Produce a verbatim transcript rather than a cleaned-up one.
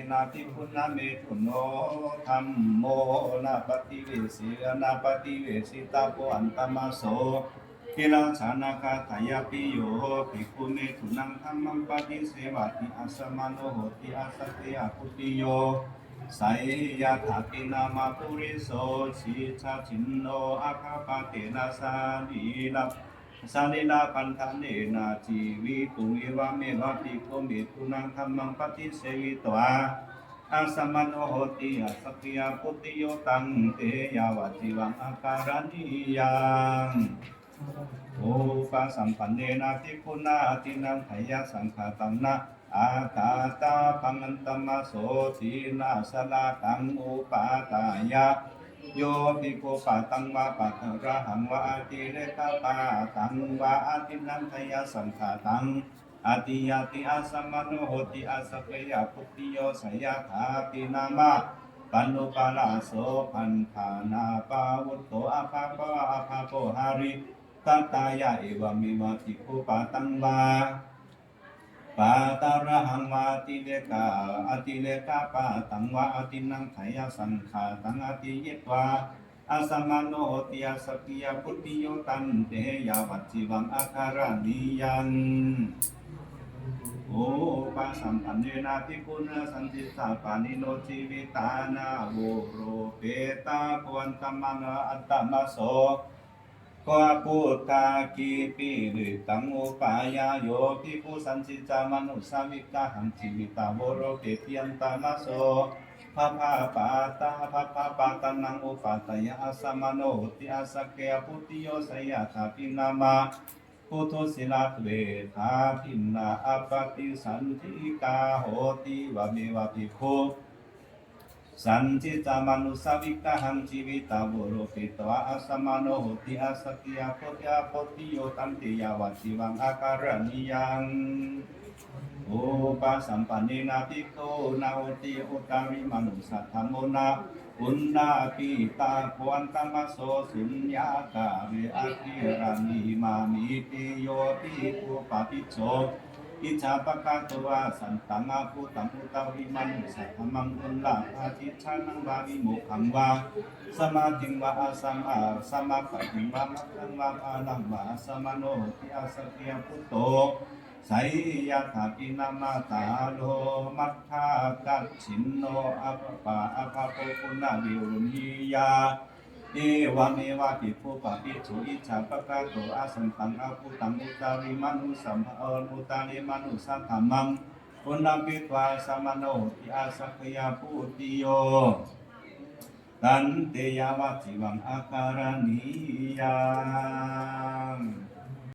na bhikkhūna metuno dhammo na paṭivesi, na paṭivesitabbo antaṃ maso. Tilacchāna gāthāyapi yo bhikkhu metunaṃ dhammaṃ paṭisevati, asamaṇo hoti asakyaputtiyo. Seyyathāpi nāma puriso sijjhajinno aggappatena sarīra sarīrapaṇḍanena jīvituṃ, evameva bhikkhu metunaṃ dhammaṃ paṭisevitvā, asamaṇo hoti asakyaputtiyo, taṃ te yāvajīvaṃ akaraṇīyaṃ. Upasampannena bhikkhunā dinnaṃ dayasaṅkhātaṃ na ātātabbaṃ antaṃ maso. Dinnasalakaṃ upādāya yo bhikkhu pātaṃ vā pātarahaṃ vā atirekapātaṃ vā adinnaṃ dayasaṅkhātaṃ adiyati, asamaṇo hoti asakyaputtiyo. Seyyathāpi nāma paṇḍupalāso bandhānapavutto abhabbo abhabbo hārī tattaya, evameva bhikkhu pātaṃ vā pātarahaṃ vā atireka atirekapātaṃ vā adinnaṃ dayasaṅkhātaṃ adiyitvā, asamaṇo hoti asakyaputtiyo, taṃ te yāvajīvaṃ akaraṇīyaṃ. Upasampannena bhikkhunā sañcicca pāṇino jīvitā nāvoropetā bhavaṃ antaṃ maso. Kho buddhakipilitaṃ upāyā yo bhikkhu sañcicca manussaviggahaṃ jīvitā voropeti antaṃ maso. Bhabbapātā bhabbapātānaṃ upādāya asamaṇo hoti asakyaputtiyo. Seyyathāpi nāma puthū sīlā dvedā bhinnā appaṭisañjikā hoti, evameva bhikkhu sañcicca manussaviggahaṃ jīvitā voropetā asamaṇo hoti asakyaputtiyo, taṃ te yāvajīvaṃ akaraṇīyaṃ. Upasampannena bhikkhunā uttarimanussadhammo na punappidabbo antaṃ maso. Suññākāle akirāni māmitti yo bhikkhu pāpiso icchāpakato asantaṃ abhūtaṃ uttarimanussadhammaṃ uḷārajjhānaṃ vā vimokkhaṃ vā samādhiṃ vā asama sammapattiṃ vā maggaṃ vā phalaṃ vā asamaṇo hoti asakyaputto. Seyyathāpi nāma taro maggakacchino abhabbo abhabbo punavirūḷhīya, evameva bhikkhu pāpiso icchāpakato asantaṃ abhūtaṃ uttarimanussadhammaṃ uttarimanussadhammaṃ punappidabbo asamaṇo hoti asakyaputtiyo, taṃ te yāvajīvaṃ akaraṇīyaṃ.